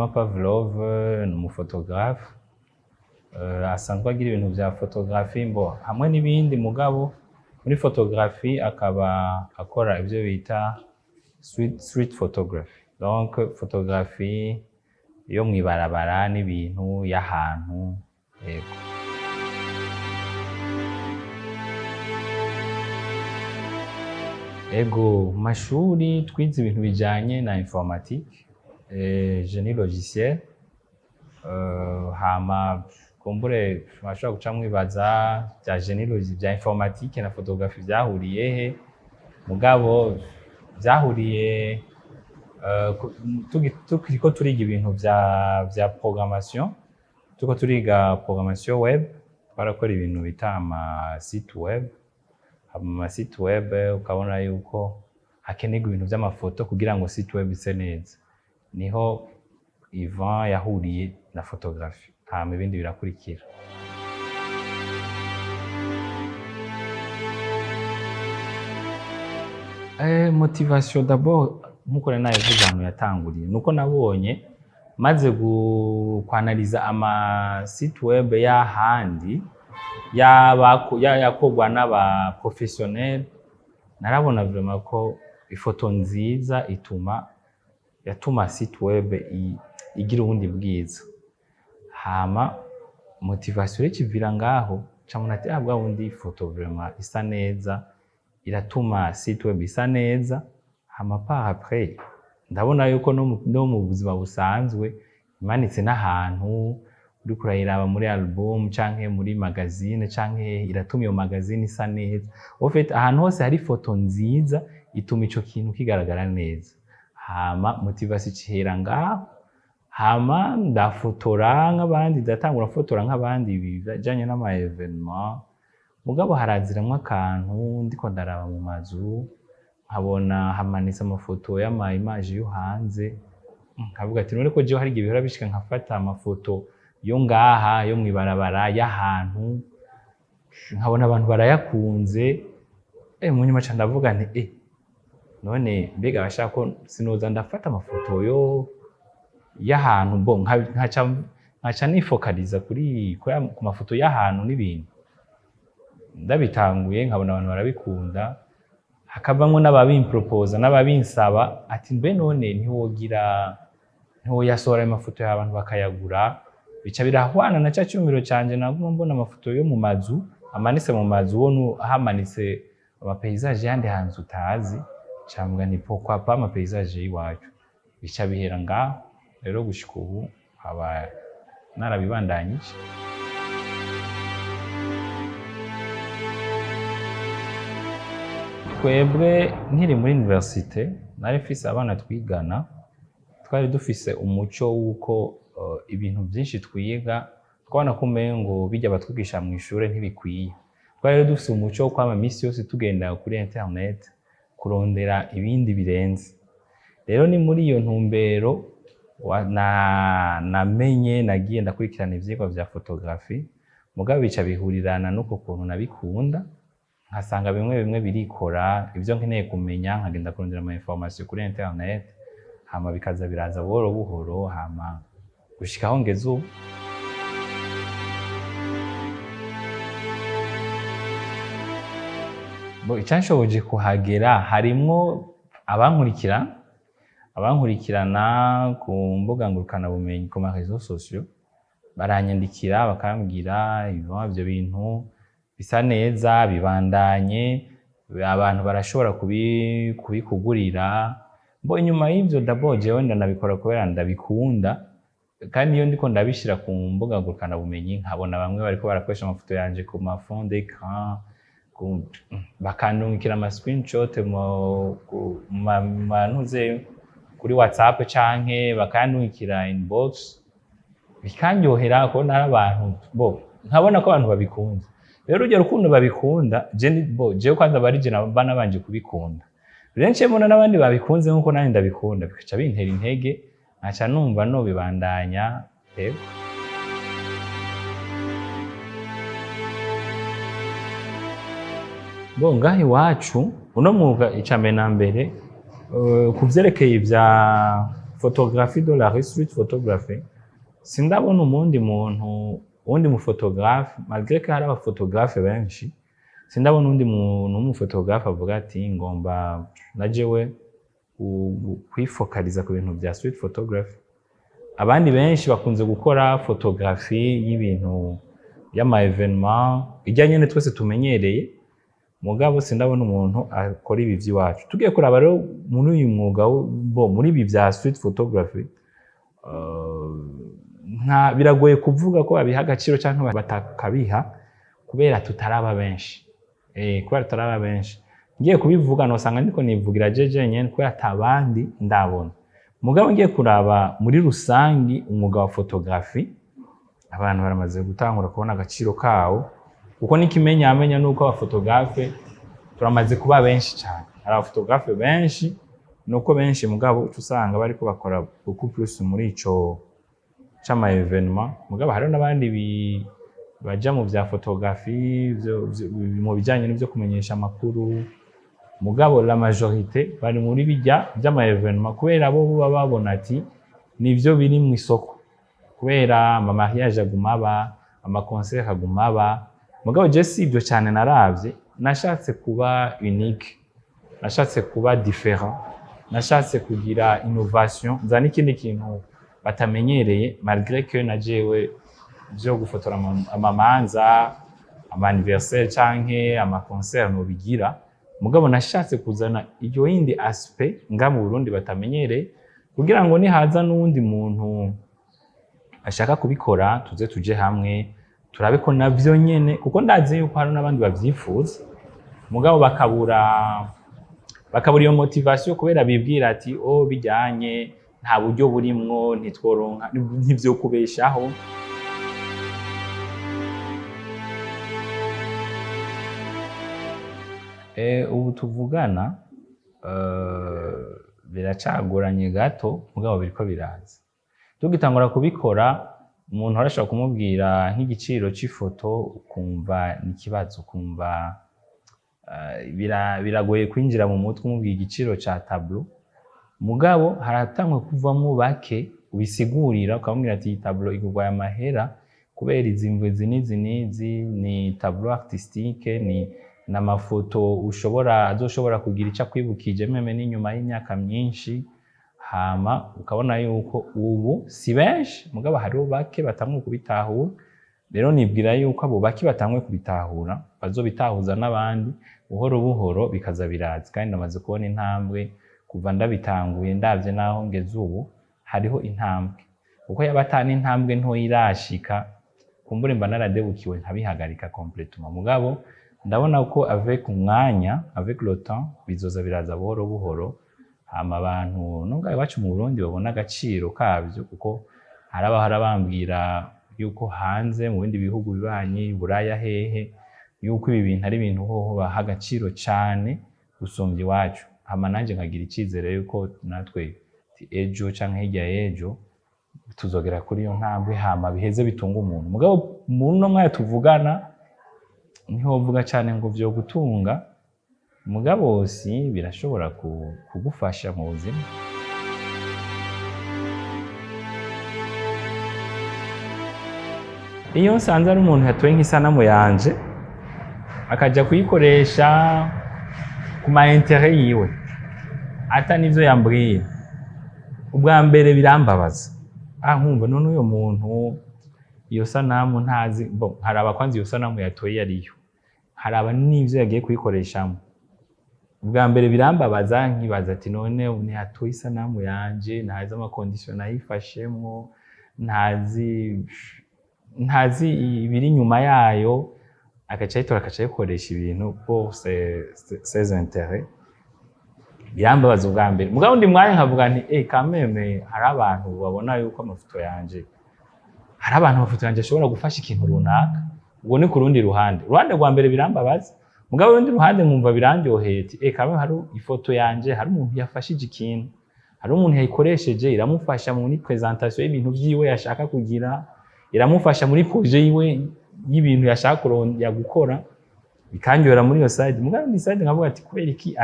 Ivan Pavlov ni umufotographe, asanzwe agira ibintu vya photographie mbo hamwe n'ibindi, mugabo muri photographie akaba akora ivyo bita street photography, donc photographie yo mw'ibarabara n'ibintu y'ahantu, yego. Ego, mu mashuri twize ibintu bijanye na informatique, génie logiciel, hama kumbure mwashobora guca mwibaza vya génie logiciel, vya informatique na photographie vyahuriye he? Mugabo vyahuriye tukiriko turiga ibintu vya programmation, turiko turiga programmation web, twarakora ibintu bita ama site web. Ama site web ukabona yuko hakenerwa ibintu vy'amafoto kugira ngo site web ise neza. Niho Ivan yahuriye na photographie, hama ibindi birakurikira. Motivation d'abord, nkuko nari nabivuze, ahantu yatanguriye nuko nabonye maze kwanaliza ama site web y'ahandi yakorwa n'aba professionnel, narabona vraiment ko ifoto nziza ituma yatuma site web igira ubundi bwiza. Hama motivation rero ikivira ngaho, camubona ati: "Ah, bwa bundi ifoto vraiment isa neza iratuma site web isa neza." Hama par après ndabona yuko no mu buzima busanzwe imanitse n'ahantu uriko urayiraba muri album canke muri magazine canke iratuma iyo magazine isa neza. En fait, ahantu hose hari ifoto nziza ituma ico kintu kigaragara neza. Hama motivation icihera ngaho. Hama ndafotora nk'abandi, ndatangura mfotora nk'abandi ibijanye n'ama événement, mugabo haraziramwo akantu ndiko ndaraba mu mazu nkabona hamanitse amafoto y'ama image yo hanze, nkavuga ati: "None ko jewe hari igihe bihora bishika nkafata amafoto yo ngaha yo mw'ibarabara y'ahantu, nkabona abantu barayakunze." Mu nyuma ca ndavuga nti: "None mbega bashaka ko sinoza ndafata amafoto yo y'ahantu bo nkaca nifokaliza ku mafoto y'ahantu n'ibintu." Ndabitanguye nkabona abantu barabikunda, hakavamwo n'ababimpropoza n'ababinsaba ati: "Mbe none ntiwogira, ntiwoyasohora ayo mafoto yawe abantu bakayagura?" Bica birahwana na ca cyumviro canje naguma mbona amafoto yo mu mazu amanitse mu mazu, ubona hamanitse ama paysage y'ahandi hantu utazi, camvuga nti: "Pourquoi pas ama paysage y'iwacu?" Bica bihera ngaho rero, gushika ubu nkaba narabibandanyije. Twebwe nkiri muri université nari mfise abana twigana, twari dufise umuco w'uko ibintu byinshi twiga twabona ko umengo bijya batwigisha mu ishure ntibikwiye. Twari rero dufise umuco wo kwama misi yose tugenda kuri internet kurondera ibindi birenze. Rero ni muri iyo ntumbero namenye nagiye ndakurikirana ivyigwa vya photographie, mugabo bica bihurirana n'uko kuntu nabikunda, nkasanga bimwe bimwe birikora, ibyo nkeneye kumenya nkagenda kurondera ama information kuri internet, hama bikaza biraza buhoro buhoro, hama gushika aho ngeze ubu. Bo icanshoboje kuhagera harimwo abankurikirana ku mbuga ngurukanabumenyi, ku ma réseaux sociaux, baranyandikira bakambwira: "Ivyo bintu bisa neza, bibandanye, abantu barashobora kubikugurira." Bo inyuma y'ivyo, d'abord jewe ndanabikora kubera ndabikunda, kandi iyo ndiko ndabishira ku mbuga ngurukanabumenyi nkabona bamwe bariko barakoresha amafoto yanje ku ma fond d'écran, bakandungikira ama screenshot mu mantuze kuri WhatsApp canke bakandungikira inbox, bikanyohera kubona hari abantu bo nkabona ko abantu babikunda. Rero urwo rukundo babikunda, bo jewe kwanza bari je naba nabanje kubikunda, rero nce mbona n'abandi babikunze nkuko nanjye ndabikunda, bigaca bintera intege, nkaca numva nobibandanya, yego. Bo ngaha iwacu uno mwuga, ica mbere na mbere, ku vyerekeye ivya Photographie de la rue, street photography, sindabona umundi muntu, uwundi mu photographe, malgré ko hari aba photographe benshi, sindabona uwundi muntu w'umu photographe avuga ati ngomba na jewe kwifokaliza ku bintu vya street photography. Abandi benshi bakunze gukora photographie y'ibintu y'ama événement ijya nyene twese tumenyereye, mugabo sindabona umuntu akora ibi vy'iwacu. Tugiye kuraba rero muri uyu mwuga bo muri ibi vya street photography, nta biragoye kuvuga ko babiha agaciro canke batakabiha kubera tutaraba benshi. Kubera tutaraba benshi, ngiye kubivuga nosanga ndiko nivugira je jenyene kubera atabandi ndabona. Mugabo ngiye kuraba muri rusangi umwuga wa photographie, abantu baramaze gutangura kubona agaciro kawo, kuko n'ikimenyamenya nuko aba photographe turamaze kuba benshi cyane. Hari aba photographe benshi, nuko benshi mugabo uca usanga bariko bakora beaucoup plus muri ico c'ama événement, mugabo hariho n'abandi baja mu vya photographie mu bijanye n'ivyo kumenyesha amakuru, mugabo la majorité bari muri bijya vy'ama événement kubera bo baba babona ati nivyo biri mu isoko, kubera ama mariage aguma aba, ama concert aguma aba. Mugabo je si ibyo cyane naravye, nashatse kuba unique, nashatse kuba différent, nashatse kugira innovation, nzana ikindi kintu batamenyereye, malgré que na jewe vyo gufotora amamanza, ama anniversaire canke ama concert nobigira, mugabo nashatse kuzana iyo yindi aspect nga mu Burundi batamenyereye, kugira ngo nihaza n'uwundi muntu ashaka kubikora tuze tuje hamwe turabe ko navyo nyene, kuko ndazi yuko hari n'abandi bavyifuza mugabo bakabura iyo motivation kubera bibwira ati oh, bijyanye nta buryo burimwo, ntitworonka, ntivyo kubeshaho. Ubu tuvugana biracagoranye gato, mugabo biriko biraza. Tugitangura kubikora, umuntu arashobora kumubwira nk'igiciro c'ifoto ukumva ni ikibazo, ukumva biragoye kwinjira mu mutwe umubwira igiciro ca tableau. Mugabo haratangwe kuvamwo bake ubisigurira, ukamubwira ati iyi tableau igurwa aya mahera kubera izi mvo izi n'izi n'izi, ni tableau artistique, ni n'amafoto ushobora azoshobora kugira ico akwibukije même n'inyuma y'imyaka myinshi. Hama ukabona yuko ubu si benshi, mugabo hariho bake batanguye kubitahura. Rero nibwira yuko abo bake batanguye kubitahura bazobitahuza n'abandi buhoro buhoro, bikaza biraza. Kandi namaze kubona intambwe kuva ndabitanguye, ndavye naho ngeze ubu hariho intambwe, kuko yaba ata n'intambwe ntoyi irashika kumbure mba naradebukiwe nkabihagarika complètement. Mugabo ndabona ko avec umwanya, avec le temps, bizoza biraza buhoro buhoro, hama abantu nubwo iwacu mu Burundi babona agaciro kavyo, kuko hari abahora bambwira yuko hanze mu bindi bihugu bibanyi, Buraya hehe, yuko ibi bintu ari ibintu hoho baha agaciro cane gusumvya iwacu. Hama nanje nkagira icizere yuko natwe ejo canke hirya y'ejo tuzogera kuri iyo ntambwe, hama biheze bitunga umuntu. Mugabo muri uno mwanya tuvugana ntiwovuga cane ngo vyo gutunga, mugabo si birashobora kugufasha mu buzima. Iyo nsanze ari umuntu yatoye nk'isanamu yanje akaja kuyikoresha ku ma intérêt yiwe ata n'ivyo yambwiye, ubwa mbere birambabaza. Ah, nkumva none uyo muntu iyo sanamu ntazi bon, nkaraba kwanza iyo sanamu yatoye ariyo, nkaraba n'ivyo yagiye kuyikoreshamo. Ubwa mbere birambabaza, nkibaza ati none ntiyatoye isanamu yanje, ntazi ama conditions nayifashemwo, ntazi ibiri inyuma yayo, agaca ayitora agaca ayikoresha ibintu pour ses intérêts. Birambabaza ubwa mbere. Mugabo undi mwanya nkavuga nti eh, quand même hari abantu babona yuko amafoto yanje, hari abantu amafoto yanje ashobora gufasha ikintu runaka. Ubwo ni ku rundi ruhande. Uruhande rwa mbere birambabaza, mugabo urundi ruhande nkumva birandyoheye ati eh, quand même hari ifoto yanje, hari umuntu yafashije ikintu, hari umuntu yayikoresheje iramufasha muri présentation y'ibintu vyiwe yashaka kugira, iramufasha muri projet yiwe y'ibintu yashaka kurondera gukora, bikandyohera muri iyo side. Mugabo indi side nkavuga ati kubera iki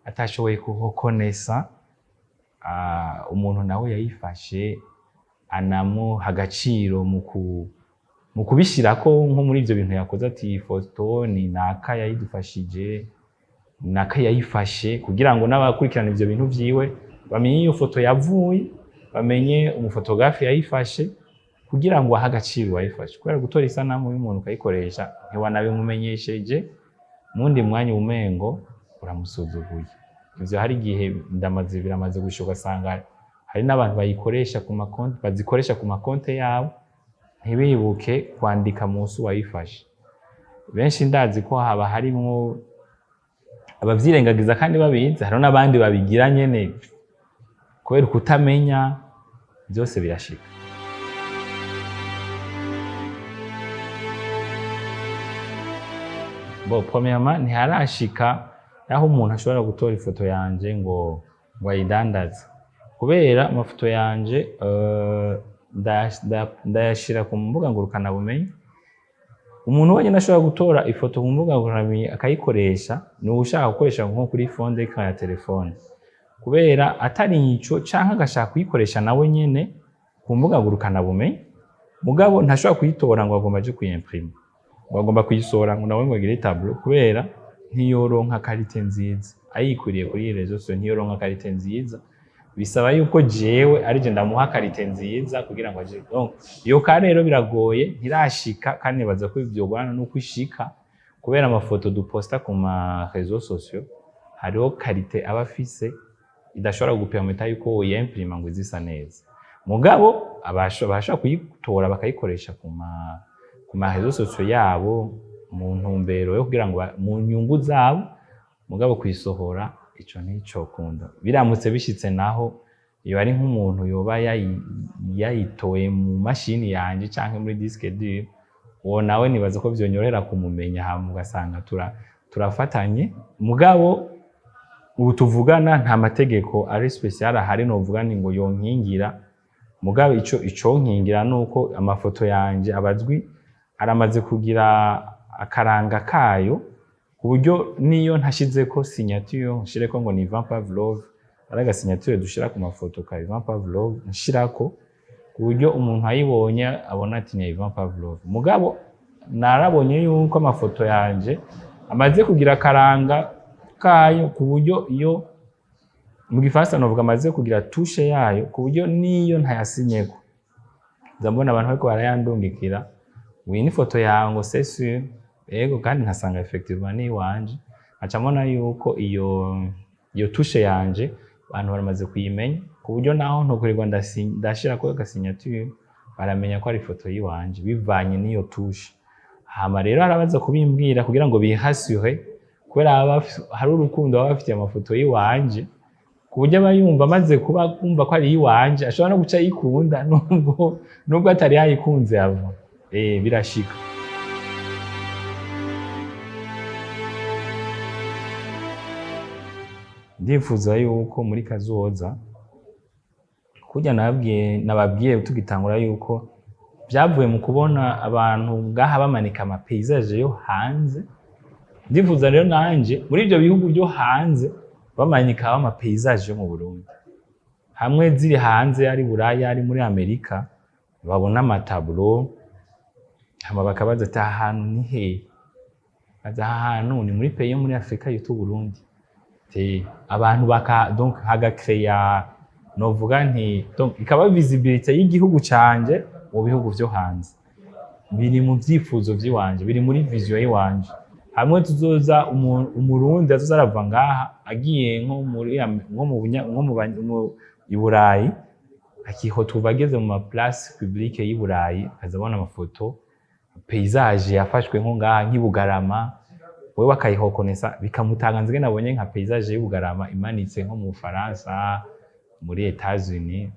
atashoboye kuhokonesa. Umuntu nawe yayifashe anamuha agaciro mu kubishirako nko muri ivyo bintu yakoze, ati iyi foto ni naka yayidufashije, naka yayifashe, kugira ngo n'abakurikirana ivyo bintu vyiwe bamenye iyo foto yavuye, bamenye umuphotographe yayifashe, kugira ngo ahe agaciro uwayifashe. Kubera gutora isanamu y'umuntu ukayikoresha ntiwanabimumenyesheje, mundi mwanya umengo uramusuzuguye. Ivyo hari igihe ndamaze, biramaze gushika, ugasanga hari n'abantu bayikoresha ku makonti, bazikoresha ku makonte yabo, ntibibuke kwandika munsi uwayifashe. Benshi ndazi ko haba harimwo abavyirengagiza kandi babizi, hariho n'abandi babigira nyene kubera ukutamenya. Byose birashika. Bon, premièrement, ntiharashika aho umuntu ashobora gutora ifoto yanje ngo ayidandaze, kubera amafoto yanje ndayashira ku mbuga ngurukanabumenyi. Umuntu wenyine ashobora gutora ifoto ku mbuga ngurukanabumenyi akayikoresha ni uwushaka gukoresha nko kuri fond d'écran ya telefone, kubera atari ico, canke agashaka kuyikoresha nawe nyene ku mbuga ngurukanabumenyi. Mugabo ntashobora kuyitora ngo agomba aje kuyimprima, ngo agomba kuyisohora, ngo nawe ngo agire tableau, kubera ntiyoronka qualité nziza. Ayikwiriye kuri réseaux sociaux ntiyoronka qualité nziza. Bisaba yuko jewe ari je ndamuha qualité nziza kugira ngo aje. Donc iyo ka rero biragoye, ntirashika, kandi nibaza ko vyogorana nuko ishika, kubera amafoto duposta ku ma réseaux sociaux hariho qualité aba afise idashobora gupermeta yuko woyimprima ngo izisa neza. Mugabo abashobora kuyitora bakayikoresha ku ma réseaux sociaux yabo mu ntumbero yo kugira ngo mu nyungu zabo. Mugabo kuyisohora, ico nticokunda. Biramutse bishitse naho, iyo ari nk'umuntu yoba yayitoye mu mashini yanje canke muri disque dur, uwo nawe nibaza ko vyonyorera kumumenya, hama ugasanga turafatanye. Mugabo ubu tuvugana nta mategeko ari spécial ahari novuga ni ngo yonkingira. Mugabo ico iconkingira nuko amafoto yanje abazwi, aramaze kugira akaranga kayo, ku buryo niyo ntashizeko signature, nshireko ngo ni Ivan Pavlov, ari agasignature dushira ku mafoto ka Ivan Pavlov, nshirako ku buryo umuntu ayibonye abona ati ni Ivan Pavlov. Mugabo narabonye yuko amafoto yanje amaze kugira akaranga kayo, ku buryo iyo mu gifaransa novuga amaze kugira touche yayo, ku buryo niyo ntayasinyeko nza mbona abantu bariko barayandungikira ngo iyi ni ifoto yawe, ngo c'est sûr, ego, kandi nkasanga effectivement ni iwanje. Nkaca mbona yuko iyo touche yanje abantu baramaze kuyimenya, ku buryo naho ntokurirwa ndashirako agasignature, baramenya ko ari ifoto yiwanje bivanye n'iyo touche. Hama rero harabaza kubimbwira kugira ngo birassure, kubera hari urukundo baba bafitiye amafoto yiwanje, ku buryo aba yumva amaze kuba kumva ko ari iyiwanje ashobora no guca ayikunda nubwo atari yayikunze ava. Birashika. Ndifuza yuko muri kazoza, kurya nababwiye tugitangura yuko byavuye mu kubona abantu ngaha bamanika ama paysage yo hanze, ndifuza rero nanje muri ibyo bihugu byo hanze bamanika ama paysage yo mu Burundi, hamwe ziri hanze, ari Buraya, ari muri Amerika, babona amatableau, hama bakabaza ati aha hantu ni hehe? Baza aha hantu ni muri pays yo muri Afrika yitwa Burundi. Te abantu baka donc hagacréa, novuga nti donc ikaba visibilité y'igihugu canje mu bihugu vyo hanze. Biri mu vyifuzo vy'iwanje, biri muri vision y'iwanje, hamwe tuzoza umurundi azoza arava ngaha agiye nko muri nko mu nko mu i Burayi, akihotuva ageze mu ma place publique y'i Burayi, akaza abona amafoto paysage yafashwe nko ngaha nk'i Bugarama, wewe akayihokonesa, bikamutanga nzige nabonye nka paysage y'i Bugarama imanitse nko mu Bufaransa, muri Etats-Unis.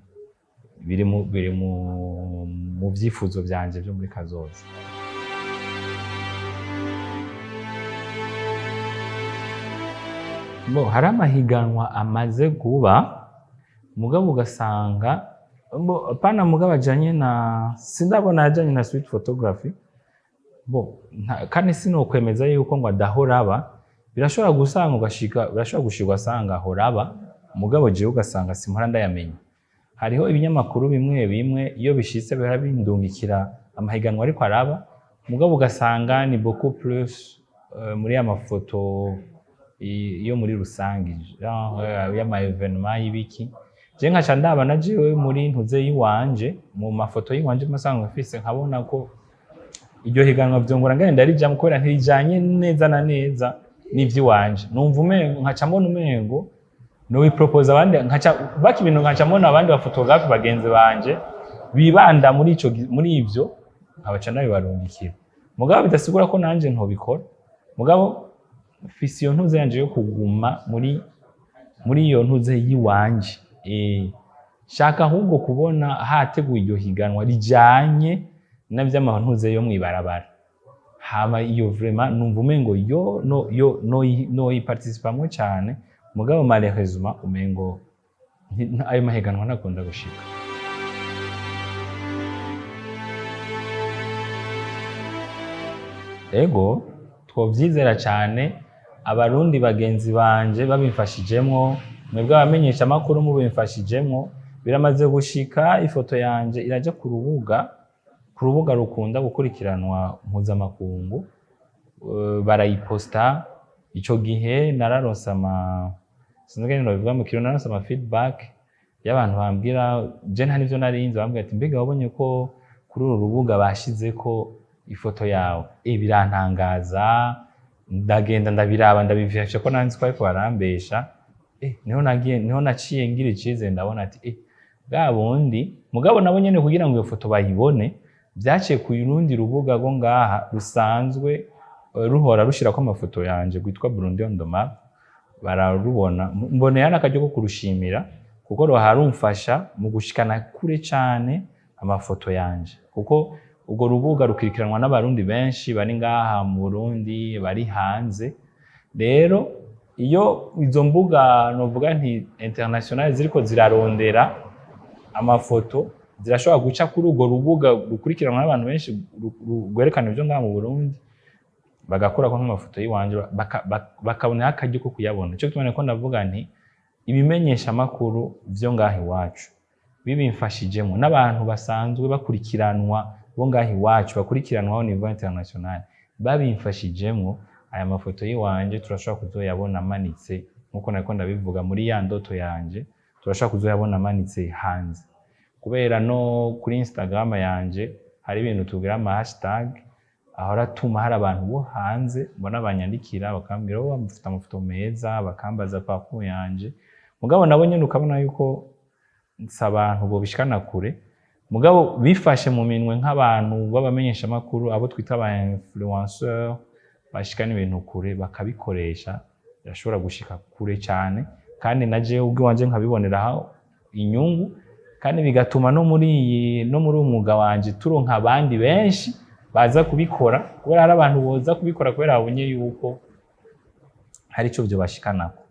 Biri mu vyifuzo vyanje vyo muri kazoza. Bo hari amahiganwa amaze kuba, mugabo ugasanga bo pana, mugabo ajanye na, sindabona ajanye na street photography. Bo kandi sinokwemeza yuko ngo adahora aba. Birashobora gusanga ugashika, birashobora gushika ugasanga ahora aba. Mugabo jewe ugasanga simpora ndayamenya. Hariho ibinyamakuru bimwe bimwe iyo bishitse bihora bindungikira amahiganwa ariko araba, mugabo ugasanga ni beaucoup plus muri ya mafoto yo muri rusangi, genre y'ama événement y'ibiki. Je nkaca ndaba na jewe muri ntuze yiwanje, mu mafoto yiwanje masanzwe mfise, nkabona ko iryo higanwa vyongora ngene ndarijamwo kubera ntirijanye neza na neza n'ivy'iwanje. Numva umengo, nkaca mbona umengo nobipropose abandi, nkaca baka ibintu, nkaca mbona abandi baphotographe bagenzi banje bibanda muri ico muri ivyo, nkabaca nabibarungikira. Mugabo bidasigura ko nanje ntobikora, mugabo mfise iyo ntuze yanje yo kuguma muri iyo ntuze yiwanje. Shaka ahubwo kubona hateguwe iryo higanwa rijanye n'avy'amantuze yo mw'ibarabara, hama iyo vraiment numva umengo yo no yo no no yiparticipamwo cane. Mugabo malheureusement umengo ayo mahiganwa ntakunda gushika. Ego, twovyizera cane Abarundi bagenzi banje babimfashijemwo, mwebwe abamenyesha amakuru mubimfashijemwo. Biramaze gushika ifoto yanje iraja ku rubuga rukunda gukurikiranwa mpuzamakungu, barayiposta. Ico gihe nararonse ama, sinzi ingene nobivuga mu Kirundi, nararonse ama feedback y'abantu bambwira, je nta nivyo narinzi, bambwira ati: "Mbega wabonye ko kuri uru rubuga bashizeko ifoto yawe?" Birantangaza, ndagenda ndabiraba, ndabiverifiya ko nanzi ko ariko barambesha. Niho nagiye, niho naciye ngira icizere, ndabona ati bwa bundi. Mugabo nabo nyene kugira ngo iyo foto bayibone vyaciye ku rundi rubuga rwo ngaha rusanzwe ruhora rushirako amafoto yanje, rwitwa Burundi on the Map, bararubona. Mbonera n'akaryo ko kurushimira kuko rumfasha mu gushikana kure cane amafoto yanje, kuko urwo rubuga rukurikiranwa n'Abarundi benshi bari ngaha mu Burundi, bari hanze. Rero iyo izo mbuga novuga nti international ziriko zirarondera amafoto, zirashobora guca kuri urwo rubuga rukurikiranwa n'abantu benshi rwerekana ivyo ngaha mu Burundi, bagakurako nk'amafoto y'iwanje, bakaboneraho akaryo ko kuyabona. Nico gituma nariko ndavuga nti ibimenyeshamakuru vyo ngaha iwacu bibimfashijemwo, n'abantu basanzwe bakurikiranwa bo ngaha iwacu, bakurikiranwa au niveau international, babimfashijemwo, aya mafoto y'iwanje turashobora kuzoyabona amanitse, nkuko nariko ndabivuga muri ya ndoto yanje, turashobora kuzoyabona amanitse hanze. Kubera no kuri Instagram yanje hari ibintu tugira ama hashtag ahora atuma hari abantu bo hanze mbona banyandikira, bakambwira: "Oh, mufite amafoto meza," bakambaza parcours yanje. Mugabo nabo nyene ukabona yuko si abantu bobishikana kure, mugabo bifashe mu minwe nk'abantu b'abamenyeshamakuru, abo twita aba influenceur bashikana ibintu kure, bakabikoresha, birashobora gushika kure cyane. Kandi na jewe ubwiwanje nkabiboneraho inyungu, kandi bigatuma no muri uyu mwuga wanje turonka abandi benshi baza kubikora, kubera hari abantu boza kubikora kubera babonye yuko hari ico vyo bashikanako.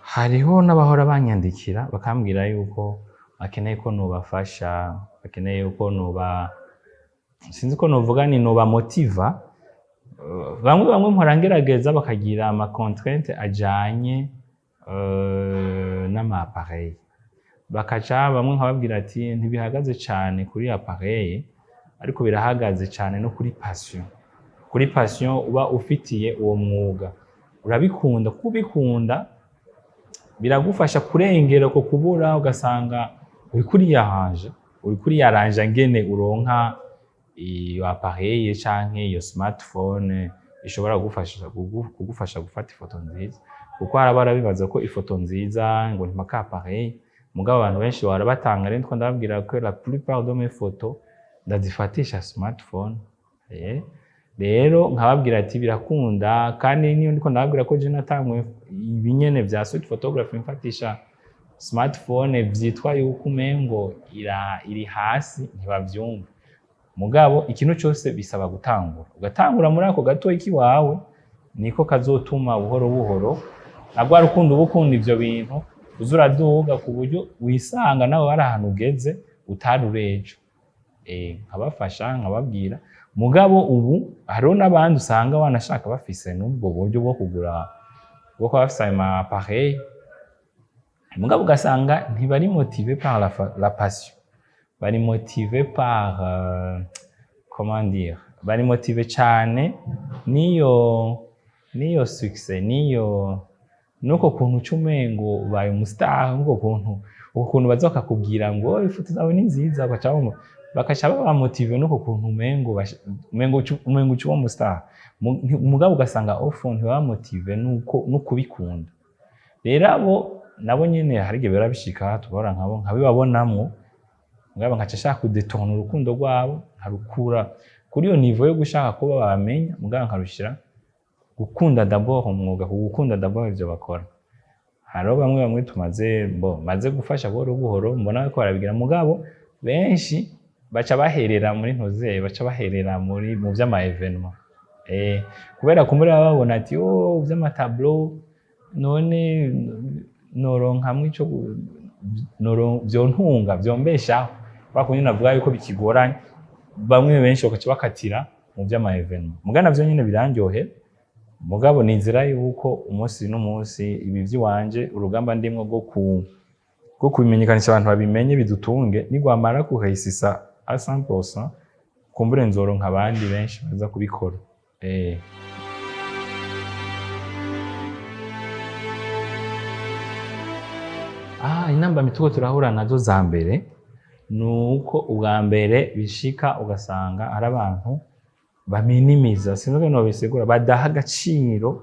Hariho n'abahora banyandikira bakambwira yuko bakeneye ko nobafasha, bakeneye yuko noba, sinzi ko novuga ni nobamotiva. Bamwe bamwe mpora ngerageza, bakagira ama contrainte ajanye n'ama appareil, bakaca bamwe nkababwira ati ntibihagaze cane kuri appareil, ariko birahagaze cane no kuri passion, kuri passion uba ufitiye uwo mwuga, urabikunda. Kuko ubikunda biragufasha kurengera uko kubura, ugasanga uriko uriyahanja, uriko uriyaranja ngene uronka iyo appareil canke iyo smartphone ishobora kugufasha gufata ifoto nziza. Kuko hari abahora bibaza ko ifoto nziza ngo ni mpaka appareil, mugabo abantu benshi bahora batanga. Rero ndiko ndababwira ko la plupart de mes photos ndazifatisha smartphone. Rero nkababwira ati birakunda. Kandi niyo ndiko ndababwira ko je natanguye ibi nyene vya street photography mfatisha smartphone vyitwa yuko umengo iri hasi, ntibavyumva. Mugabo ikintu cyose bisaba gutangura, ugatangura muri ako gatoyi kiwawe, niko kazotuma buhoro buhoro na rwa rukundo uba ukunda ivyo bintu uza uraduga, ku buryo wisanga nawe hari ahantu ugeze utari urejo. Nkabafasha, nkababwira. Mugabo ubu hariho n'abandi usanga wanashaka bafise n'ubwo buryo bwo kugura, bwo kuba bafise ayo ma appareil, mugabo ugasanga ntibari motivé par la passion, bari motivé par comment dire, bari motivé cane niyo succès, niyo nuko kuntu uca umengo ubaye umustar, nuko kuntu uko kuntu baza bakakubwira ngo: "Oh, ifoto zawe ni nziza", bakaca baba motivé nuko kuntu umengo uca uba umustar. Mugabo ugasanga au fond ntibaba motivé nuko no kubikunda. Rero abo nabo nyene hari igihe bihora bishika tugahora nkabo nkabibabonamwo, mugabo nkaca nshaka kudétourna urukundo rwabo, nkarukura kuri iyo niveau yo gushaka kuba babamenya, mugabo nkarushira gukunda d'abord umwuga, ku gukunda d'abord ivyo bakora. Hariho bamwe bamwe tumaze bo maze gufasha buhoro buhoro, mbona ko barabigira, mugabo benshi baca baherera muri ntuzeye, baca baherera muri mu vy'ama événement, kubera kumbura baba babona ati: "Oh, vy'amatableau none noronkamwo ico vyontunga, vyombeshaho?" Kwa kundi navuga yuko bikigoranye, bamwe benshi bakaca bakatira mu vy'ama événement. Mugabo navyo nyene birandyohera, mugabo nizera yuko umunsi n'umunsi ibi vy'iwanje, urugamba ndimwo rwo kubimenyekanisha, abantu babimenye, bidutunge, nigwamara kuhesisa à 100%, kumbure nzoronka abandi benshi baza kubikora. Ah, intambamyi turiko turahura nazo za mbere ni uko ubwa mbere bishika ugasanga hari abantu baminimiza, sinzi uko nobisigura, badaha agaciro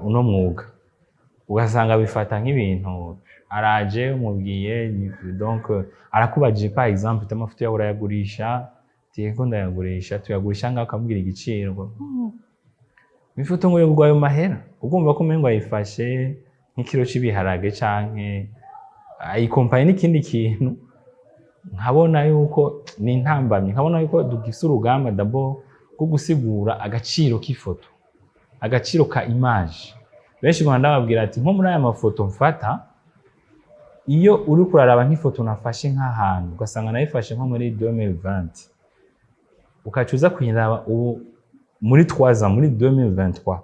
uno mwuga, ugasanga bifata nk'ibintu araje umubwiye, donc arakubajije par exemple ati: "Amafoto yawe urayagurisha?" Ati: "Yego, ndayagurisha." "Tuyagurisha ngaho?" Akamubwira igiciro ngo: Ifoto ngo yogurwa ayo mahera?" Ugumva ko umengo ayifashe nk'ikiro c'ibiharage canke ayikompaye n'ikindi kintu. Nkabona yuko ni intambamyi, nkabona yuko dugifise urugamba d'abord rwo gusigura agaciro k'ifoto, agaciro ka image. Benshi nkora ndababwira ati nko muri aya mafoto mfata, iyo uri kuraraba nk'ifoto nafashe nk'ahantu, ugasanga nayifashe nko muri 2020, ukaca uza kuyiraba ubu muri 3 ans, muri 2023,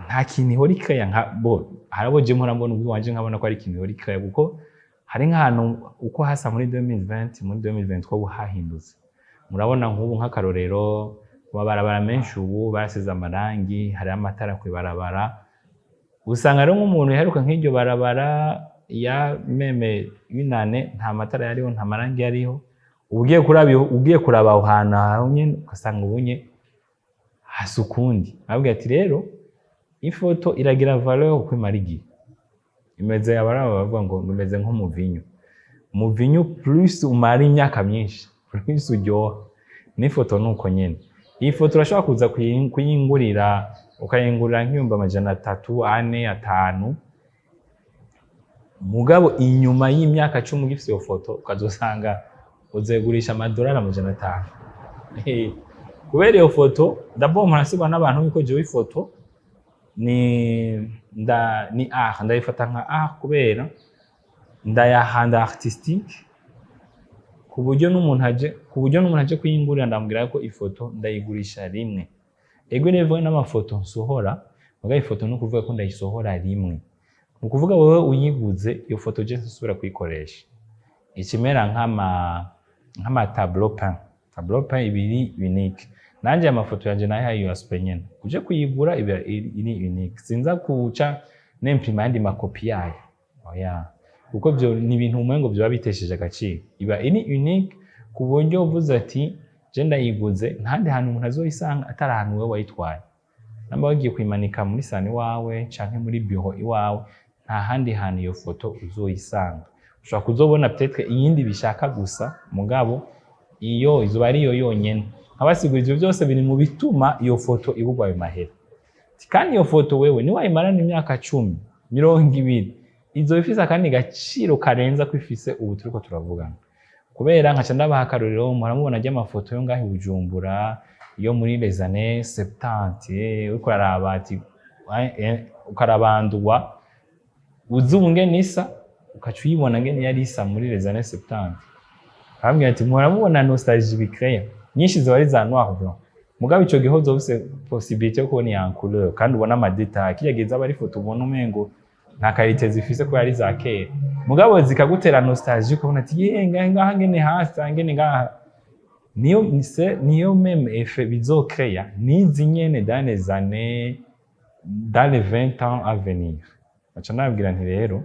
nta kintu ihora ikaya nka bo. Harabo je mpora mbona ubwiwanje nkabona ko ari ikintu ihora ikaya, kuko hari nk'ahantu uko hasa muri 2020, muri 2023 ubu hahindutse. Murabona nk'ubu nk'akarorero, ku mabarabara menshi ubu barasize amarangi, hariho amatara kw'ibarabara. Usanga rero nk'umuntu yaheruka nk'iryo barabara ya même binane, nta matara yariho, nta marangi yariho. Ugiye kuraba aho hantu aho nyene, ugasanga ubunye hasa ukundi. Arabwira ati: "Rero ifoto iragira valeur uko imara igihe." Imeze, abaraba bavuga ngo imeze nk'umuvinyu. Umuvinyu plus umara imyaka myinshi, plus uryoha. N'ifoto nuko nyene. Iyi foto urashobora kuza kuyingurira, ukayingurira nk'300,000, 4, 5, mugabo inyuma y'imyaka 10 ugifise iyo foto, ukazosanga uzoyigurisha amadolari 500. Kubera iyo foto d'abord murasigwa n'abantu yuko jewe ifoto ni art, ndayifata nka art kubera ndayahanda artistique, ku buryo n'umuntu aje kuyingurira ndamubwira ko ifoto ndayigurisha rimwe. Ego, nivuga n'amafoto nsohora, mugabo ifoto ni ukuvuga ko ndayisohora rimwe, ni ukuvuga wowe uyiguze iyo foto, je nsubira kuyikoresha ikimera nk'ama tableau peint. Tableau peint ibiri unique. Nanje amafoto yanje nayo iyo aspect nyene, uje kuyigura iba iri unique, sinza kuca nemprima ayandi makopi yayo, oya, kuko vyo ni ibintu umengo vyoba bitesheje agaciro. Iba iri unique ku buryo uvuze ati: "Je ndayiguze", ntahandi hantu umuntu azoyisanga atari ahantu wewe wayitwaye. Namba wagiye kuyimanika muri salon iwawe canke muri bureau iwawe, nta handi hantu iyo foto uzoyisanga. Ushobora kuzobona peut-être iyindi bishaka gusa, mugabo iyo izoba ariyo yonyene. Nkabasigura ivyo byose biri mu bituma iyo foto ibugwa ayo mahera. Kandi iyo foto wewe niwayimarana imyaka 10, 20, izoba ifise akandi gaciro karenza ko ifise ubu turiko turavugana. Kubera nkaca ndabaha akarorero, muramubona ry'amafoto yo ngaho i Bujumbura yo muri les années 70, uriko uraraba ati ukarabandwa uzi ubu ngene isa, ukaca uyibona ngene yari isa muri les années 70. Arambwira ati: "Muramubona nostalgie bicréa." Nyinshi ziba ari za noir blanc, mugabo ico gihe uzoba ufise possibilité yo kubona iya en couleur kandi ubona ama détails. Kirya gihe zaba ari ifoto ubona umengo nta qualité zifise kubera ari za kera, mugabo zikagutera nostalgie, ukabona ati: "Ye, ngaha ngaha ngene hasa, ngene ngaha." Niyo niyo même effet bizocréa nizi nyene dans les années, dans les 20 ans à venir. Baca nababwira nti: "Rero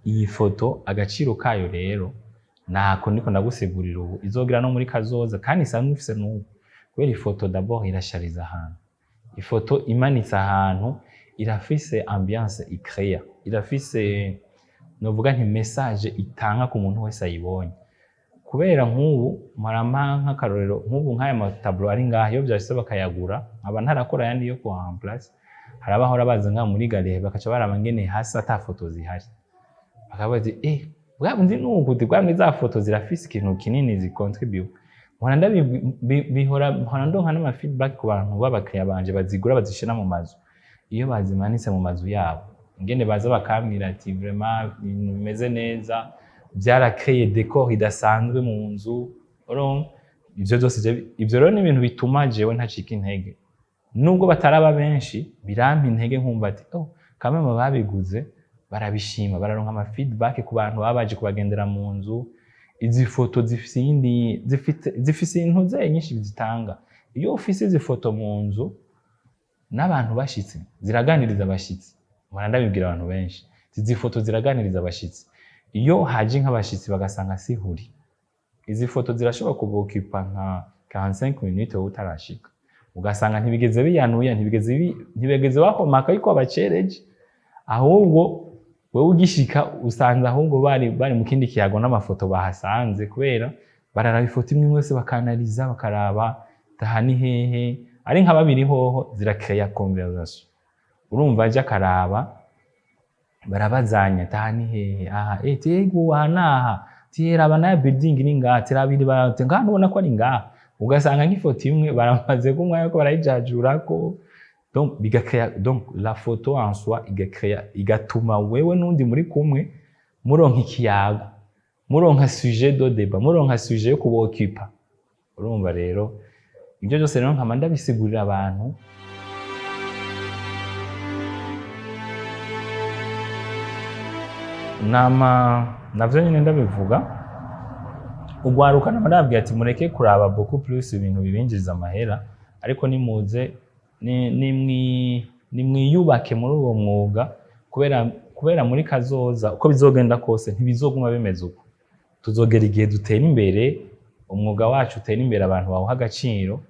iyi foto agaciro kayo rero nako ndiko ndagusigurira ubu, izogira no muri kazoza kandi isanzwe ifise n'ubu." Kubera ifoto d'abord irashariza ahantu. Ifoto imanitse ahantu irafise ambiance icréa, irafise, novuga nti, message itanga ku muntu wese ayibonye. Kubera nk'ubu mpora nk'akarorero, nk'ubu nk'aya ma tableaux ari ngaha, iyo vyashitse bakayagura nkaba ntarakora ayandi yo ku remplacer, hari abahora baza ngaha muri galerie bakaca baraba ngene hasi ata foto zihari, bakavuga ati: "Eh, bwa bundi nuku bwa bundi za foto zirafise ikintu kinini zicontribue." Mpora ndabi bihora, mpora ndonka n'ama feedback ku bantu b'abakiriya banje bazigura, bazishira mu mazu. Iyo bazimanitse mu mazu yabo, ingene baza bakambwira ati: "Vraiment ibintu bimeze neza, byaracréye décor idasanzwe mu nzu." Urumva ivyo byose, ivyo rero ni ibintu bituma jewe ntacika intege nubwo bataraba benshi. Birampa intege nkumva ati: "Oh, kamwe babiguze barabishima, bararonka ama feedback ku bantu baba baje kubagendera mu nzu." Izi foto zifise iyindi, zifise intuze nyinshi zitanga. Iyo ufise izi foto mu nzu n'abantu bashitse, ziraganiriza abashitsi. Mpora ndabibwira abantu benshi, izi foto ziraganiriza abashitsi. Iyo haje nk'abashitsi bagasanga sihuri, izi foto zirashobora kuboccupa nka 45 minutes wowe utarashika, ugasanga ntibigeze biyanuya, ntibigeze bahomaka yuko wabacereje. Ahubwo wewe ugishika usanze ahubwo bari mu kindi kiyago n'amafoto bahasanze, kubera bararaba ifoto imwe wese, bakanaliza, bakaraba taha ni hehe. Ari nka babiri hoho ziracréa conversation. Urumva aje akaraba, barabazanya: "Taha ni hehe aha?" "Eh, tego aha naha." "Tera naya building ni ngaha." "Tera abiri barate ngaha, ntubona ko ari ngaha?" Ugasanga nk'ifoto imwe baramaze kumwanya ko barayijajurako. Donc bigacréa, donc la photo en soi igacréa, igatuma wewe n'undi muri kumwe muronka ikiyago, muronka sujet de débat, muronka sujet yo kuboccupa. Urumva rero ibyo byose rero nkama ndabisigurira abantu. Nama navyo nyine ndabivuga, ugwaruka nama ndababwira ati: "Mureke kuraba beaucoup plus ibintu bibinjiriza amahera, ariko nimuze nimwiyubake muri uwo mwuga, kubera muri kazoza uko bizogenda kose ntibizoguma bimeze uko. Tuzogera igihe dutera imbere, umwuga wacu utera imbere, abantu bawuha agaciro,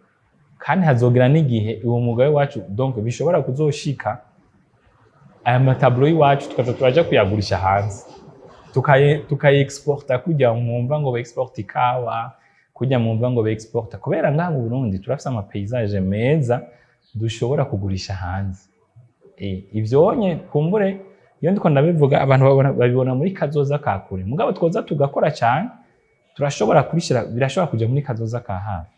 kandi hazogera n'igihe uwo mwuga wacu, donc bishobora kuzoshika aya ma tableaux y'iwacu tukaza turaja kuyagurisha hanze, tukaye exporta, kujya mwumva ngo exporta ikawa, kujya mwumva ngo exporta. Kubera ngaha mu Burundi turafise ama paysage meza dushobora kugurisha hanze." Ivyo onye kumbure iyo ndiko ndabivuga abantu babibona muri kazoza ka kure, mugabo twoza tugakora cyane turashobora kubishira, birashobora kuja muri kazoza ka hafi.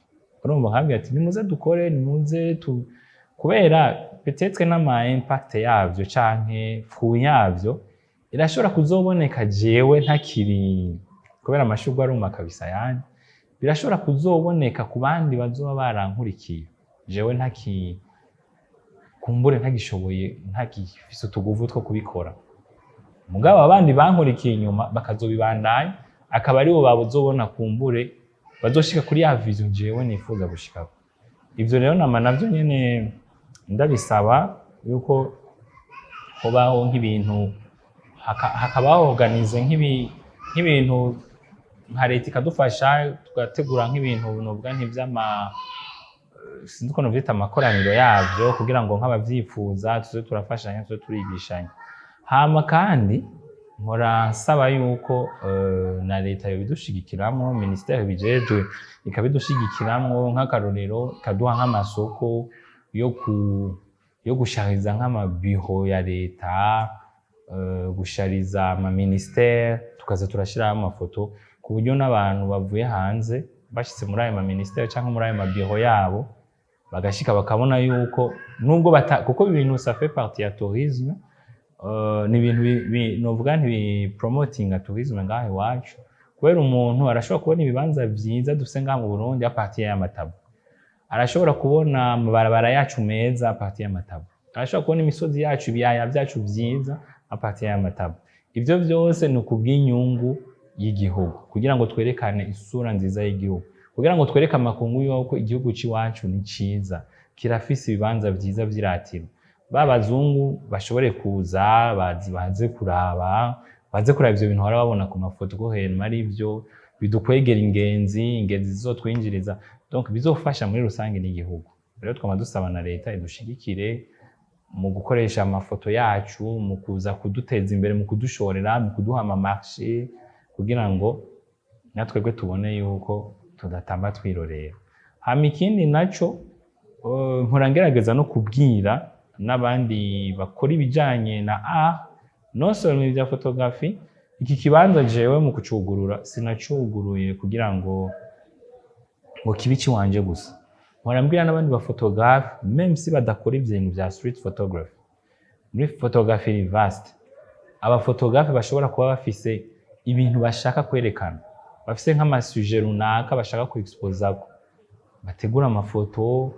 Urumva nkabwira ati: "Nimuze dukore, nimuze tu kubera peut-être n'ama impact yavyo canke fruit yavyo irashobora kuzoboneka jewe ntakiri, kubera amashurwe aruma kabisa yandi, birashobora kuzoboneka ku bandi bazoba barankurikiye jewe ntaki, kumbure ntagishoboye, ntagifise utuguvu two kubikora, mugabo abandi bankurikiye inyuma bakazobibandanya, akaba aribo babuzobona, kumbure bazoshika kuri ya vision jewe nifuza gushikako." Ivyo rero nama navyo nyene ndabisaba yuko hobaho nk'ibintu, hakabaho organize nk'ibintu nka leta ikadufasha, tugategura nk'ibintu novuga nk'ivy'ama, sinzi ukuntu vyita, amakoraniro yavyo, kugira ngo nk'abavyifuza tuze turafashanya, tuze turigishanya. Hama kandi mpora nsaba yuko na leta yobidushigikiramwo, ministère bijejwe ikabidushigikiramwo, nk'akarorero ikaduha nk'amasoko yo gushariza nk'amabiro ya leta, gushariza ama ministère, tukaza turashiraho amafoto ku buryo n'abantu bavuye hanze bashitse muri ayo ma ministère canke muri ayo mabiro yabo, bagashika bakabona yuko nubwo bata, kuko ibintu ça fait partie ya tourisme, ni ibintu novuga nti promotinga tourisme ngaha iwacu. Kubera umuntu arashobora kubona ibibanza vyiza dufise ngaha mu Burundi à partir y'ama tableaux, arashobora kubona amabarabara yacu meza à partir y'ama tableaux, arashobora kubona imisozi yacu, ibiyaya vyacu vyiza à partir y'ama tableaux. Ivyo vyose ni ukubw'inyungu y'igihugu, kugira ngo twerekane isura nziza y'igihugu, kugira ngo twereke amakungu yuko igihugu c'iwacu ni ciza, kirafise ibibanza vyiza vy'iratiro, ba bazungu bashobore kuza baze kuraba ivyo bintu bahora babona ku mafoto, ko hema ari ivyo bidukwegera ingenzi, ingenzi zizotwinjiriza, donc bizofasha muri rusange n'igihugu. Rero twama dusaba na leta idushigikire mu gukoresha amafoto yacu, mu kuza kuduteza imbere, mu kudushorera, mu kuduha ama marché, kugira ngo natwebwe tubone yuko tudatamba twirorera. Hama ikindi naco, mpora ngerageza no kubwira n'abandi bakora ibijanye na art, non seulement ibya photographie. Iki kibanza jewe mu kucugurura sinacuguruye kugira ngo kibe ikiwanje gusa. Mpora mbwira n'abandi ba photographe, même si badakora ibintu vya street photography, muri photographie iri vaste, aba photographe bashobora kuba bafise ibintu bashaka kwerekana, bafise nk'ama sujets runaka bashaka ku exposako, bategura amafoto,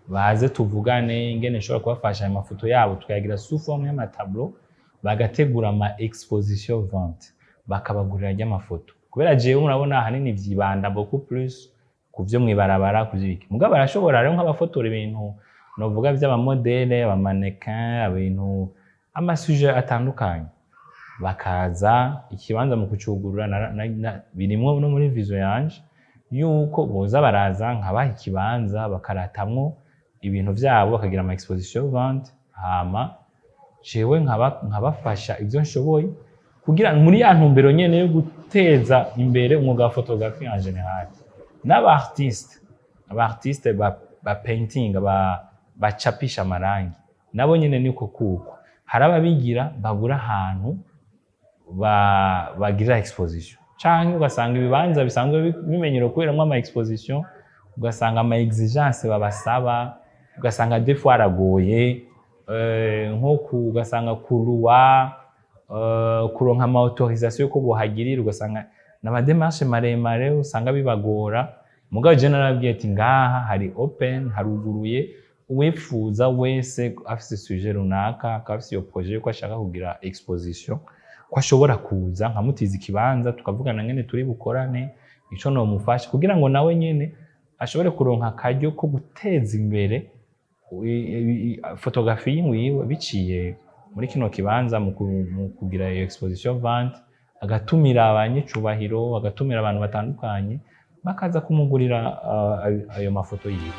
baze tuvugane ingene nshobora kubafasha, ayo mafoto yabo tukayagira sous forme y'ama tableaux, bagategura ama exposition vente, bakabagurira ry'amafoto. Kubera jewe murabona ahanini vyibanda beaucoup plus ku vyo mw'ibarabara, ku vy'ibiki, mugabo barashobora rero nk'abafotora ibintu novuga vy'aba modèles, aba mannequins, ibintu, ama sujets atandukanye, bakaza. Ikibanza mu kucugurura birimwo no muri vision yanje yuko boza baraza nkabaha ikibanza, bakaratamwo ibintu vyabo, bakagira ama exposition vente, hama jewe nkabafasha ivyo nshoboye, kugira muri ya ntumbero nyene yo guteza imbere umwuga wa photographie en général. N'aba artiste, aba artiste ba painting, bacapisha amarangi, nabo nyene niko, kuko hari ababigira babura ahantu bagirira exposition, canke ugasanga ibibanza bisanzwe bimenyerewe kuberamwo ama exposition, ugasanga ama exigence babasaba, ugasanga des fois aragoye, nko ugasanga kuruwa kuronka ama autorisation yuko bohagirira, ugasanga n'ama démarches maremare, usanga bibagora. Mugabo je narabwiye ati ngaha hari open, haruguruye, uwifuza wese afise sujet runaka, akaba afise iyo projet yuko ashaka kugira exposition, ko ashobora kuza nkamutiza ikibanza, tukavugana ngene turi bukorane, ico nomufasha, kugira ngo nawe nyene ashobore kuronka akaryo ko guteza imbere photographie yiwe biciye muri kino kibanza, mu kugira iyo exposition vente, agatumira abanyicubahiro, agatumira abantu batandukanye, bakaza kumugurira ayo mafoto yiwe.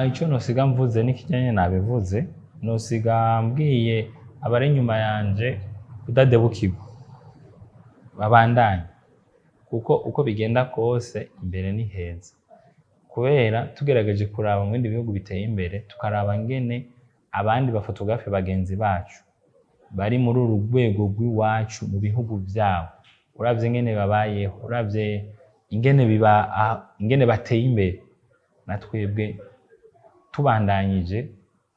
Ico nosiga mvuze n'ikijanye nabivuze, nosiga mbwiye abari inyuma yanje kudadebukirwa, babandanye, kuko uko bigenda kose imbere ni heza. Kubera tugerageje kuraba mu bindi bihugu biteye imbere, tukaraba ngene abandi ba photographe bagenzi bacu bari muri uru rwego rw'iwacu mu bihugu vyabo, uravye ingene babayeho, uravye ingene biba, ingene bateye imbere, na twebwe tubandanyije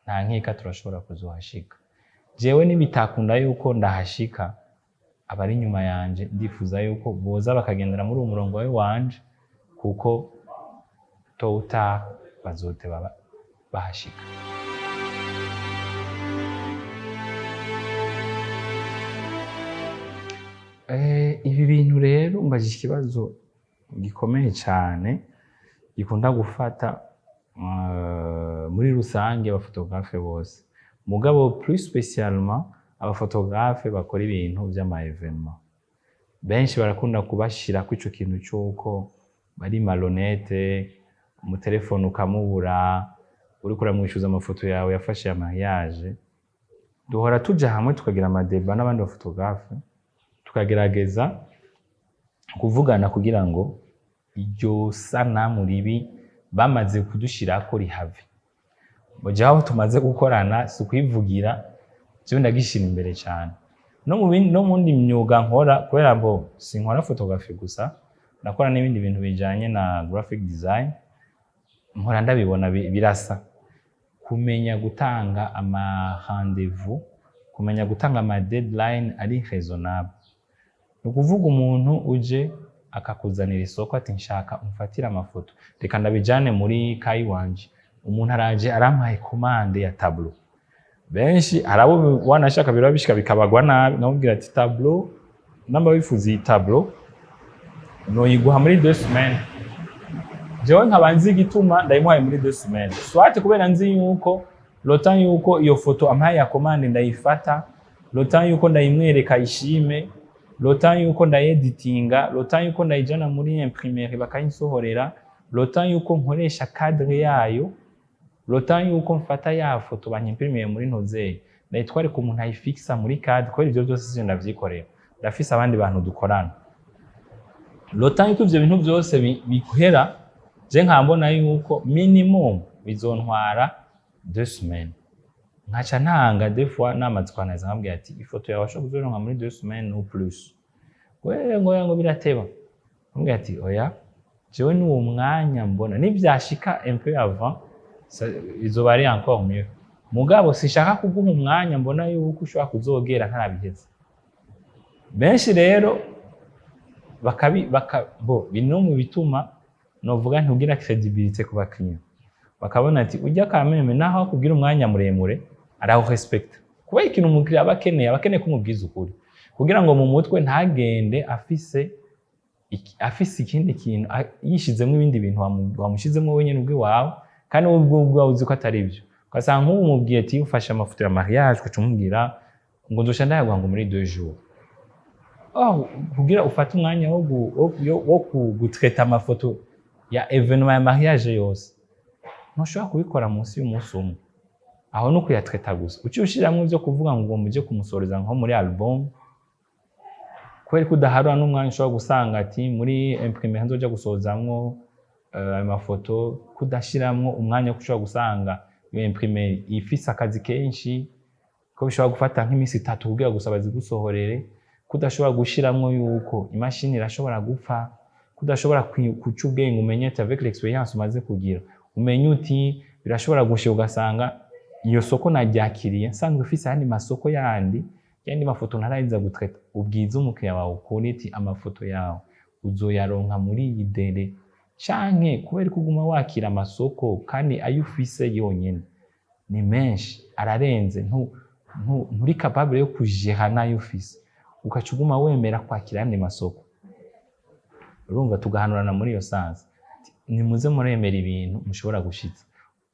nta nkeka turashobora kuzohashika. Jewe nibitakunda yuko ndahashika, abari inyuma yanje ndifuza yuko boza bakagendera muri uwo murongo wanje, kuko tôt ou tard bazoteba bahashika. Ibi bintu rero umbajije ikibazo gikomeye cyane gikunda gufata muri rusange aba photographe bose, mugabo plus spécialement aba photographe bakora ibintu vy'ama événement. Benshi barakunda kubashirako ico kintu c'uko bari malhonnête, umutelefone ukamubura, uriko uramwishuza amafoto yawe yafashe ya mariage. Duhora tuja hamwe tukagira ama débats n'abandi ba photographe, tukagerageza kuvugana kugira ngo iryo sanamu ribi bamaze kudushirako rihave. Mugihe aho tumaze gukorana, si ukwivugira, jewe ndagishira imbere cyane. No mu yindi myuga nkora, kubera mbo sinkora photographie gusa, ndakora n'ibindi bintu bijanye na graphic design, mpora ndabibona birasa kumenya gutanga ama rendez-vous. Kumenya gutanga ama deadline ari raisonnable. Ni ukuvuga umuntu uje akakuzanira isoko ati: "Nshaka umfatire amafoto." Reka ndabijane muri kayi wanje. Umuntu araje arampaye commande ya tableau. Benshi hari abo wanashaka biraba bishika bikabagwa nabi. Nkamubwira ati: "Tableau, namba wifuza iyi tableau, noyiguha muri 2 semaines." Jewe nkaba nzi igituma ndayimuhaye muri 2 semaines, soit kubera nzi yuko le temps yuko iyo foto ampaye ya commande ndayifata, le temps yuko ndayimwereka ishime, le temps yuko ndayeditinga, le temps yuko ndayijana muri imprimerie bakayinsohorera, le temps yuko nkoresha cadre yayo, le temps yuko mfata ya foto banyimprimiye muri ntozeye, ndayitware ku muntu ayifixa muri cadre, kubera ivyo byose sivyo ndavyikorera, ndafise abandi bantu dukorana. Le temps yuko ivyo bintu byose bihera, je nkambona yuko minimum bizontwara 2 semaines. Nkaca ntanga des fois namaze kwanaliza, nkabwira ati: "Ifoto yawe washobora kuzoronka muri 2 semaines ou plus." Wewe ngo birateba. Nkabwira ati: "Oya, jewe ni uwo mwanya mbona nivyashika un peu avant, izoba ari encore mieux, mugabo sinshaka kuguha umwanya mbona yuko ushobora kuzogera ntarabiheza." Benshi rero bakabi baka bo bino mu bituma novuga ntugira crédibilité ku bakiriya, bakabona ati: "Ujya kameme naho akubwira umwanya muremure arawurespecta." Kubera ikintu umukiriya aba akeneye kumubwiza ukuri kugira ngo mu mutwe ntagende afise afise ikindi kintu, yishizemo ibindi bintu wamushizemo wenyine ubwiwawe, kandi wowe ubwo ubwawe uzi ko atari byo. Ugasanga nk'ubu umubwiye ati ufashe amafoto ya mariage, ugaca umubwira ngo nzoca ndayaguha ngo muri 2 jours. Oh, kugira ufate umwanya wo gutraita amafoto ya événement ya mariage yose, ntushobora kubikora munsi y'umunsi umwe. Aho no kuyatraita gusa, uciye ushiramwo ivyo kuvuga ngo muje kumusoreza nko muri album, kubera ko udaharura n'umwanya ushobora gusanga ati muri imprimerie nzoja gusozamwo ayo mafoto, kudashiramwo umwanya wo ushobora gusanga iyo imprimerie ifise akazi kenshi, ko bishobora gufata nk'iminsi 3 kugira gusa bazigusohorere, kudashobora gushiramwo yuko imashini irashobora gupfa, kudashobora guca ubwenge umenye ati avec l'expérience umaze kugira, umenye uti birashobora gushika ugasanga iyo soko naryakiriye nsanzwe ufise ayandi masoko yandi, yandi mafoto ntaraheza gutraita. Ubwiza umukiriya wawe ukuri ati: "Amafoto yawe uzoyaronka muri iyi délai." Canke kubera ko uguma wakira amasoko kandi ayo ufise yonyene ni menshi, ararenze, nturi capable yo kujera n'ayo ufise, ugaca uguma wemera kwakira ayandi masoko. Urumva tugahanurana muri iyo sens: nimuze muremera ibintu mushobora gushitsa,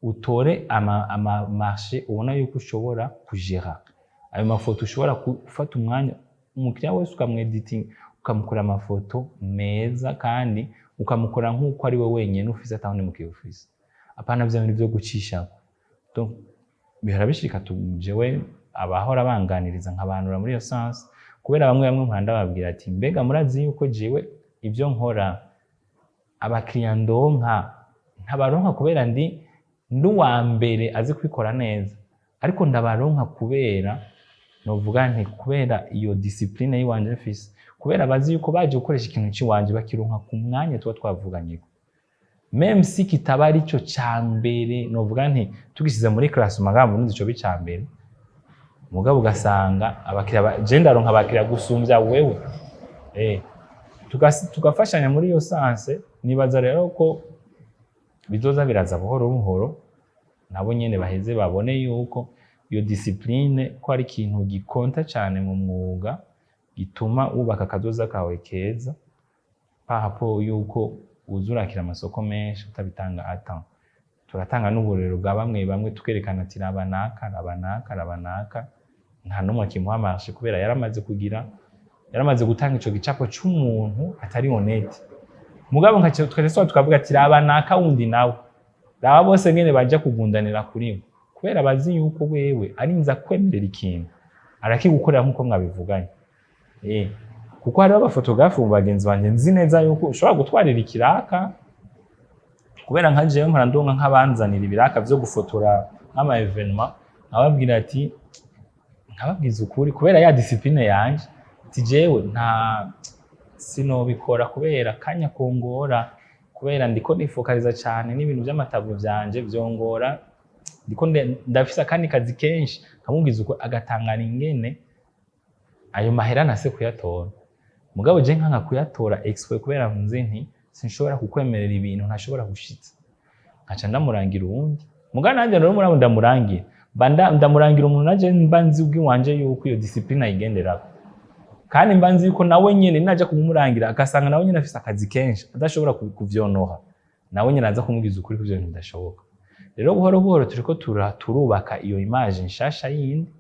utore ama marché ubona yuko ushobora kujera ayo mafoto, ushobora gufata umwanya umukiriya wese ukamwediting, ukamukora amafoto meza, kandi ukamukora nk'uko ari we wenyine ufise, atawundi mukiriya ufise, apana vya bintu vyo gucishako. Donc bihora bishika jewe abahora banganiriza nkabanura muri iyo sens, kubera bamwe bamwe mpora ndababwira ati: "Mbega murazi yuko jewe ibyo nkora, abakiriya ndonka ntabaronka kubera ndi uwa mbere azi kubikora neza, ariko ndabaronka kubera novuga nti kubera iyo discipline y'iwanje mfise, kubera bazi yuko baje gukoresha ikintu c'iwanje bakironka ku mwanya tuba twavuganyeko, même si kitaba arico ca mbere." Novuga nti tugisize muri classement ngamba nuzi ico bica mbere, mugabo ugasanga abakiriya je ndaronka abakiriya gusumvya wewe. Tugafashanya muri iyo sens. Nibaza rero ko bizoza biraza buhoro buhoro, nabo nyene baheze babone yuko iyo discipline ko ari ikintu gikonta cane mu mwuga, gituma wubaka akazoza kawe keza par rapport yuko uza urakira amasoko menshi utabitanga à temps. Turatanga n'uburero bwa bamwe bamwe, tukerekana ati: "Raba naka, raba naka, raba naka, nta n'umwe akimuha marché kubera yaramaze kugira, yaramaze gutanga ico gicapo c'umuntu atari honnête." Mugabo nka tukaca tukavuga ati: "Raba naka wundi nawe, raba bose ngene baja kugundanira kuri we, kubera bazi yuko wewe arinza kwemerera ikintu arakigukorera nk'uko mwabivuganye." Kuko hariho abaphotographe mu bagenzi banje nzi neza yuko ushobora gutwarira ikiraka, kubera nka jewe mpora ndonka nk'abanzanira ibiraka vyo gufotora nk'ama événement, nkababwira ati, nkababwiza ukuri kubera ya discipline yanje, ati: "Jewe nta sinobikora kubera kanya kongora, kubera ndiko nifokaliza cane n'ibintu vy'amatableau vyanje vyongora." Ndiko ndafise akandi kazi kenshi. Nkamubwiza uko, agatangara ingene ayo mahera nase kuyatora. Mugabo je nkanka kuyatora exprès, kubera nzi nti sinshobora kukwemerera ibintu ntashobora gushitsa. Nkaca ndamurangira uwundi. Mugabo nanje rero murabo ndamurangira, mba ndamurangira umuntu naje mba nzi ubwiwanje yuko iyo discipline ayigenderako, kandi mba nzi yuko nawe nyene naja kumurangira agasanga nawe nyene afise akazi kenshi adashobora kuvyonoha, nawe nyene aza kumubwiza ukuri ko ivyo bintu bidashoboka. Rero buhoro buhoro turiko turubaka iyo image nshasha yindi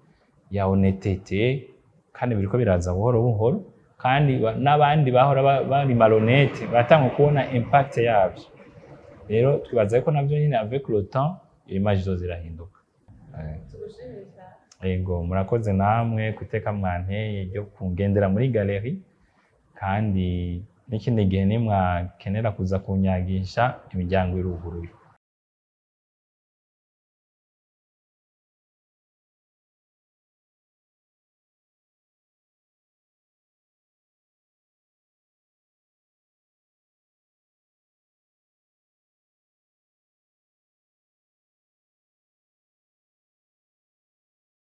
ya honnêteté, kandi biriko biraza buhoro buhoro, kandi n'abandi bahora bari malhonnête baratanga kubona impact yavyo. Rero twibaza ko navyo nyene, avec le temps, iyo image izoza irahinduka. Tugushimire cyane. Ego, murakoze namwe kuteka mwanteye ryo kungendera muri galerie, kandi n'ikindi gihe nimwakenera kuza kunyagisha, imiryango iruguruye.